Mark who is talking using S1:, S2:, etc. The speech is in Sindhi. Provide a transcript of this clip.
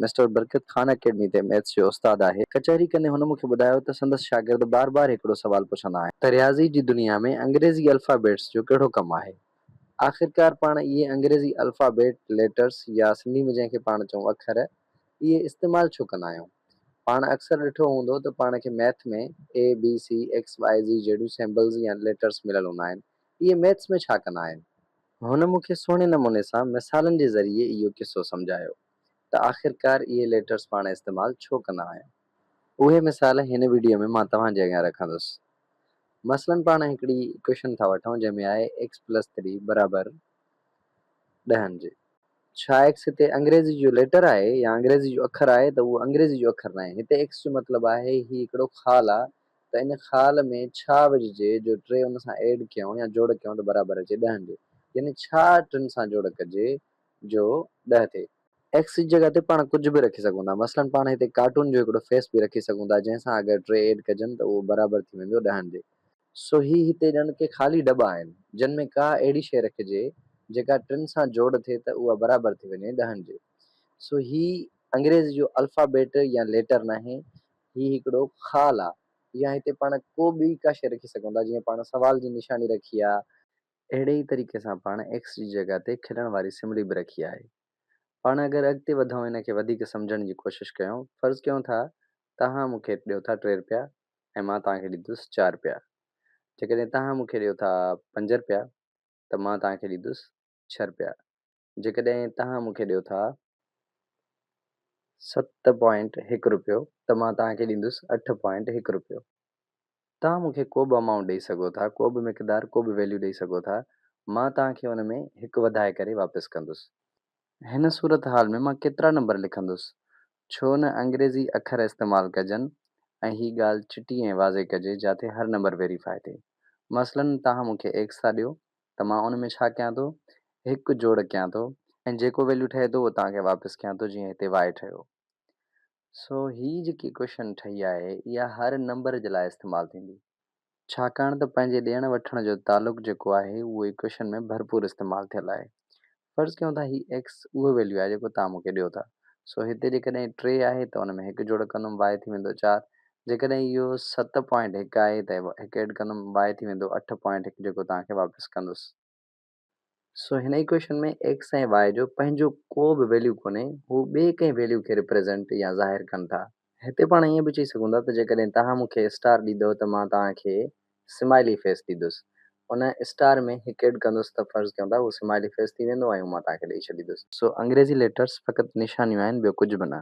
S1: مسٽر برڪت خان اڪيڊمي تي ميٿس جو استاد آهي. ڪچهري ڪندي هن مون کي ٻڌايو ته سندس شاگرد بار بار هڪڙو سوال پڇندا آهن. ته رياضي جي دنيا ۾ انگريزي الفابيٽس جو ڪهڙو ڪم آهي؟ آخرڪار پاڻ اهي انگريزي الفابيٽ، ليٽرس يا سنڌي ۾ جنهن کي پاڻ چئون اکر، اهي استعمال ڇو ڪندا آهيون؟ پاڻ اڪثر ڏٺو هوندو ته پاڻ کي math ۾ A, B, C, X, Y, Z جهڙيون سيمبلز يا ليٽرس مليل هوندا آهن، اهي ميٿس ۾ ڇا ڪندا آهن؟ هن مون کي سهڻي نموني سان مثالن جي ذريعي اهو قصو سمجهايو ته آخرڪار اهي ليٽرس پاڻ استعمال ڇو ڪندا آهيون. اهي مثال هن وڊيو ۾ مان توهان جي اڳيان رکندس. مثلاً پاڻ هڪڙي ايڪويشن ٿا وٺون جنهن ۾ آهي ايڪس پلس ٿري برابر ڏهن جي. ڇا ايڪس هتي انگريزي جو ليٽر آهي يا انگريزي جو اکر آهي ته اهو انگريزي جو اکر ناهي. هتي ايڪس جو مطلب آهي هي هڪڙو خال آ ته ان خال ۾ ڇا وجهجي جو ٽي ان سان ايڊ ڪيون يا جوڙ ڪيون ته برابر اچي ڏهن جي يعني ڇا ٽن سان جوڙ ڪجي جو ڏهه ٿئي. ايڪس جي جڳهه تي پاڻ ڪجهه به رکي سگهون ٿا مثلاً پاڻ هتي ڪارٽون جو هڪڙو فيس به رکي سگهون ٿا جنهن سان اگر ٽي ايڊ ڪجن ته اهو برابر ٿي ويندو ڏهن جي. سو هي هتي ڄڻ ڪي خالي ڊٻا آهن جن ۾ ڪا اهڙي شيء رکجي جيڪا ٽن سان جوڙ ٿئي ته اها برابر ٿي وڃي ڏهن جي. سو هي انگريزي جو الفابيٽ يا ليٽر ناهي هي هڪڙو خال آ يا هتي پاڻ ڪو ٻي ڪا شيء رکي سگهون ٿا جيئن پاڻ سوال جي نشاني رکي آ. اهڙي ئي طريقي سان پاڻ ايڪس جي جڳهه تي کلڻ واري سمڙي به رکي آهي. پاڻ اگر اڳتي وڌون ان کي وڌيڪ سمجهڻ جي ڪوشش ڪيون فرض ڪيون ٿا توهان مون کي ڏيو ٿا ٽي رپيا ۽ مان توهان کي ڏيندس چار رپيا. جيڪڏهن توهان مون کي ڏيو ٿا پنج رپيا ته مان توهان کي ڏيندس ڇهه رپيا. جيڪڏهن توهان مون کي ڏيو ٿا ست پوائنٽ هڪ رپيو ته مان توهان کي ڏيندس اٺ پوائنٽ هڪ رپيو. توهان مون کي ڪو به امائونٽ ڏئي سگهو ٿا، ڪو به مقدار، ڪو به ويليو ڏئي سگهو ٿا، مان توهان کي ان ۾ هڪ وڌائي ڪري واپس ڪندس. هن صورتحال ۾ مان ڪيترا نمبر لکندس؟ ڇو نه انگريزي اکر استعمال ڪجن ۽ هي ڳالهه چٽي ۽ واضح ڪجي جاتي هر نمبر ويريفائي ٿئي. مثلاً توهان مون کي ايڪس ٿا ڏيو ته مان ان ۾ ڇا ڪيان ٿو هڪ جوڙ ڪيان ٿو ۽ جيڪو ويليو ٺهي ٿو اهو توهان کي واپس ڪيان ٿو جيئن هتي وائي ٺهيو. سو هي جيڪي ايڪويشن ٺهي آهي اها هر نمبر جي لاء استعمال ٿيندي. ڇاڪاڻ ته پنهنجي ڏيڻ وٺڻ جو تعلق جيڪو آهي اهو ايڪويشن ۾ ڀرپور استعمال ٿيل آهي. فرض ڪيون ٿا هي ايڪس اهو ويليو آهي جيڪو توهان مون کي ڏيو ٿا. سو هتي جيڪڏهن ٽي آهي ته ان ۾ هڪ جوڙ ڪندم وائي ٿي ويندو چار. جيڪڏهن اهو ست پوائنٽ هڪ آهي ته هڪ ايڊ ڪندم وائي ٿي ويندو اٺ پوائنٽ هڪ جيڪو توهان کي واپس ڪندس. سو هن ايڪويشن ۾ ايڪس ۽ وائي جو پنهنجو ڪو به ويليو ڪونهي هو ٻئي ڪنهن ويليو کي ريپريزنٽ يا ظاهر ڪن ٿا. هتي پاڻ ائين به چئي سگهون ٿا ته جيڪڏهن توهان مون کي اسٽار ڏيندؤ ته مان توهان کي سمائلي فيس ڏيندس. ان اسٽار ۾ هڪ ايڊ ڪندس ته فرض ڪيون ٿا اهو سمائلي فيس ٿي ويندو ۽ اهو مان توهان کي ڏئي ڇڏيندس. سو انگريزي ليٽرس فقط نشانيون آهن ٻيو ڪجهه به نه.